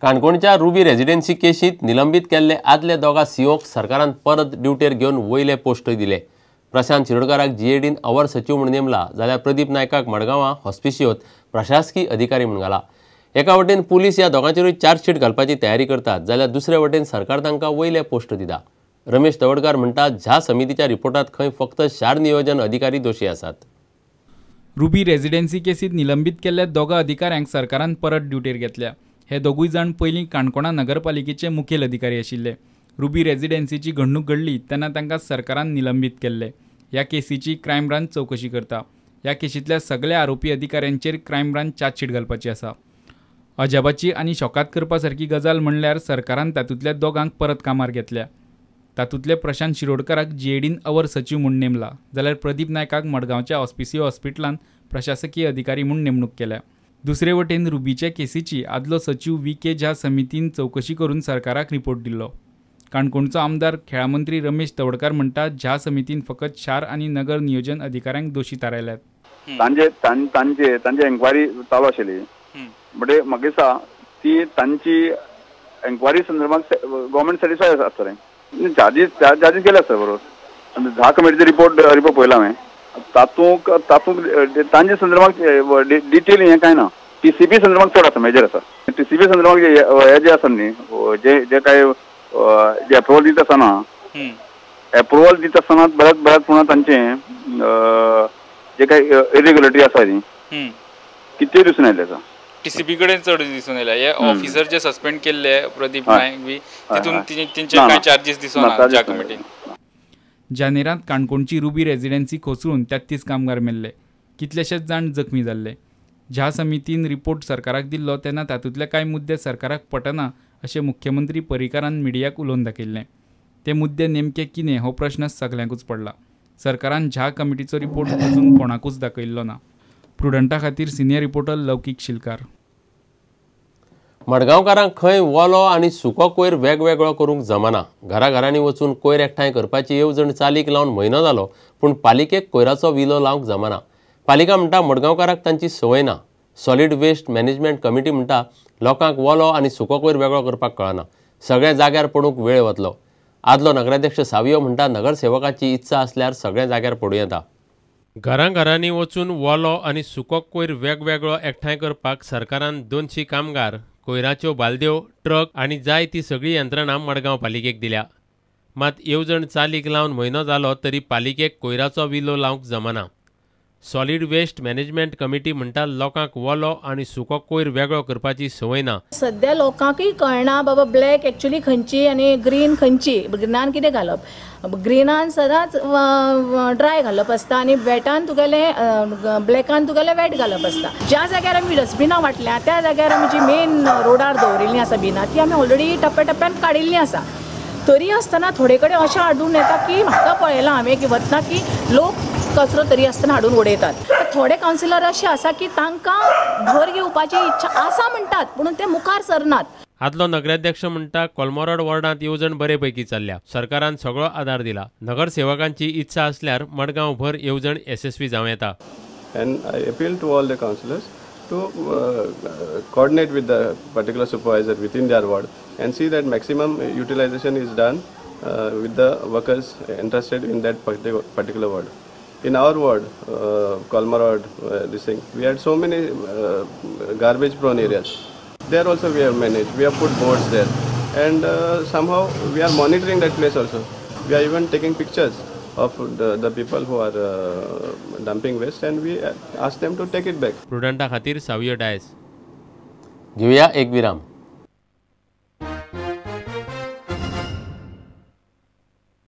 काणकोणच्या ruby residency केशींत निलंबीत केल्ले आदले दोगा सीओक सरकारान परत ड्युटेर घेवन वयले पोस्ट दिले. प्रशांत शिरोडकाराक जीएडीन our सचीव म्हूण नेमला जाल्यार प्रदीप नायकाक मडगांवां हॉस्पिशियोत प्रशासकीय अधिकारी म्हूण घाला. एका वटेन पुलीस ह्या दोगांचेरूय चार्जशीट घालपाची तयारी करतात जाल्यार दुसरे वटेन सरकार तांकां वयले पोस्ट दिता. रमेश तवडकार म्हणटा ज्या समितीच्या रिपोर्टात खंय फक्त शार नियोजन अधिकारी दोशी आसात. रुबी रेजिडेन्सी केसीत निलंबीत केल्ल्या दोगा अधिकाऱ्यांक सरकारान परत ड्युटेर घेतल्या. हे दोगूय जाण पयलीं काणकोणा नगरपालिकेचे मुखेल अधिकारी आशिल्ले. रुबी रेजिडेन्सीची घडणूक घडली तेन्ना तांकां सरकारान निलंबीत केल्ले. ह्या केसीची क्रायम ब्रांच चवकशी करता. ह्या केशींतल्या सगल्या आरोपी अधिकाऱ्यांचेर क्रायम ब्रांच चार्जशीट घालपाची आसा. अजाबाची आनी शॉकात करपा सारकी गजाल म्हणल्यार सरकारान तातूंतल्या दोगांक परत कामार घेतल्या. तातूंतले प्रशांत शिरोडकाराक जीएडीन our सचीव म्हूण नेमला जाल्यार प्रदीप नायकाक मडगांवच्या ऑस्पिसियो हॉस्पिटलांत प्रशासकीय अधिकारी म्हूण नेमणूक केल्या. दुसरे वटेन रुबीचे केसीची आदलो सचीव व्ही के झा समितीन चवकशी करून सरकाराक रिपोर्ट दिल्लो. काणकोणचो आमदार खेळा मंत्री रमेश तवडकार म्हणटा झा समितीन फकत शार आनी नगर नियोजन अधिकाऱ्यांक दोशी थारायल्यात. तांचे तांचे एन्क्वायरी चालू आशिल्ली म्हणजे म्हाका दिसता ती तांची एन्क्वायरी संदर्भात गव्हर्मेंट सॅटिस्फाय आसतलें. चार्जीस चार्जीस केले आसतले बरोबर. झा कमिटीचो रिपोर्ट पळयला हांवें, तातूंत तातूंत तांचे संदर्भात डिटेल हें कांय ना. टीसीपी संदर्भात चड आसा, मेजर आसा. टीसीपी संदर्भात हे जे आसा न्ही, जे जे काय जे एप्रुवल दिता आसतना, एप्रुवल दिता आसतना बऱ्याच बऱ्याच प्रमाणात तांचें जे काय इरेग्युलरिटी आसा न्ही कितें दिसून आयिल्लें आसा. टीसीपी कडेन चड दिसून आयल्या. हे ऑफिसर जे सस्पेंड केल्ले प्रदीप नायक बी तितून तेंचे कांय चार्जीस दिसना ज्या कमिटीन. जानेरांत काणकोणची रुबी रेजिडेन्सी कोसळून 33 कामगार मेल्ले, कितलेशेच जाण जखमी जाल्ले. ज्या समितीन रिपोर्ट सरकाराक दिल्लो तेन्ना तातूंतले कांय मुद्दे सरकाराक पटना अशें मुख्यमंत्री पर्रीकारान मिडियाक उलोवन दाखयल्लें. ते मुद्दे नेमके कितें हो प्रश्न सगल्यांकूच पडला. सरकारान झा कमिटीचो रिपोर्ट अजून कोणाकूच दाखयल्लो ना. प्रुडंटा खातीर सिनियर रिपोर्टर लौकीक शिलकार. मडगांवकारांक खंय वोलो आनी सुको कोयर वेगवेगळो करूंक जमाना. घराघरांनी वचून कोयर एकठांय करपाची येवजण चालीक लावन म्हयनो जालो, पूण पालिकेक कोयराचो विलो लावंक जमाना. पालिका म्हणटा मडगांवकारांक तांची संवय ना. सॉलिड वेस्ट मॅनेजमेंट कमिटी म्हणटा लोकांक वोलो आनी सुको कोयर वेगळो करपाक कळना, सगळ्या जाग्यार पडूंक वेळ वतलो. आदलो नगराध्यक्ष सावियो म्हणटा नगरसेवकाची इत्सा आसल्यार सगळ्या जाग्यार पडूं येता. घराघरांनी वचून वोलो आनी सुको कोयर वेगवेगळो एकठांय करपाक सरकारान 200 कामगार, कोयराच्यो बालद्यो, ट्रक आनी जाय ती सगळी यंत्रणा मडगांव पालिकेक दिल्या. मात येवजण चालीक लावन म्हयनो जालो तरी पालिकेक कोयराचो विलो लावंक जमाना. सॉलिड वेस्ट मॅनेजमेंट कमिटी म्हणटा लोकांक वोलो आनी सुको कोयर वेगळो करपाची संवय ना. सद्या लोकांकय कळना बाबा ब्लॅक एक्चुअली खंयची आनी ग्रीन खंयची, ग्रीनान कितें घालप. ग्रीनान सदांच ड्राय घालप आसता आनी वेटान तुगेलें ब्लॅकान तुगेलें वेट घालप आसता. ज्या जाग्यार आमी डस्टबिनां वांटल्या त्या जाग्यार आमी जी मेन रोडार दवरिल्लीं आसा बिनां ती आमी ऑलरेडी टप्प्या टप्प्यान काडिल्लीं आसा. तरी आसतना थोडे कडेन अशें हाडून येता की म्हाका पळयलां हांवें की वतना की लोक कचरो तरी आसतना हाडून उडयतात. थोडे कावन्सिलर अशे आसा की तांकां घर घेवपाची इच्छा आसा म्हणटात पूण ते मुखार सरनात. आदलो नगराध्यक्ष म्हणटा कोलमोरड वॉर्डांत येवजण बरे पैकी चल्ल्या, सरकारान सगळो आदार दिला. नगरसेवकांची इत्सा आसल्यार मडगांव भर येवजण यशस्वी जावं येता. And I appeal to all the councillors to coordinate with the particular supervisor within their ward and see that maximum utilization is done with the workers interested in that particular ward. In our ward, Kolmarod, this thing, we had so many garbage prone areas. There also we have managed, we have put boards there, and somehow we are monitoring that place also. We are even taking pictures of the people who are dumping waste and we ask them to take it back. प्रुडंटा खातीर सावियो डायस. घेवया एक विराम.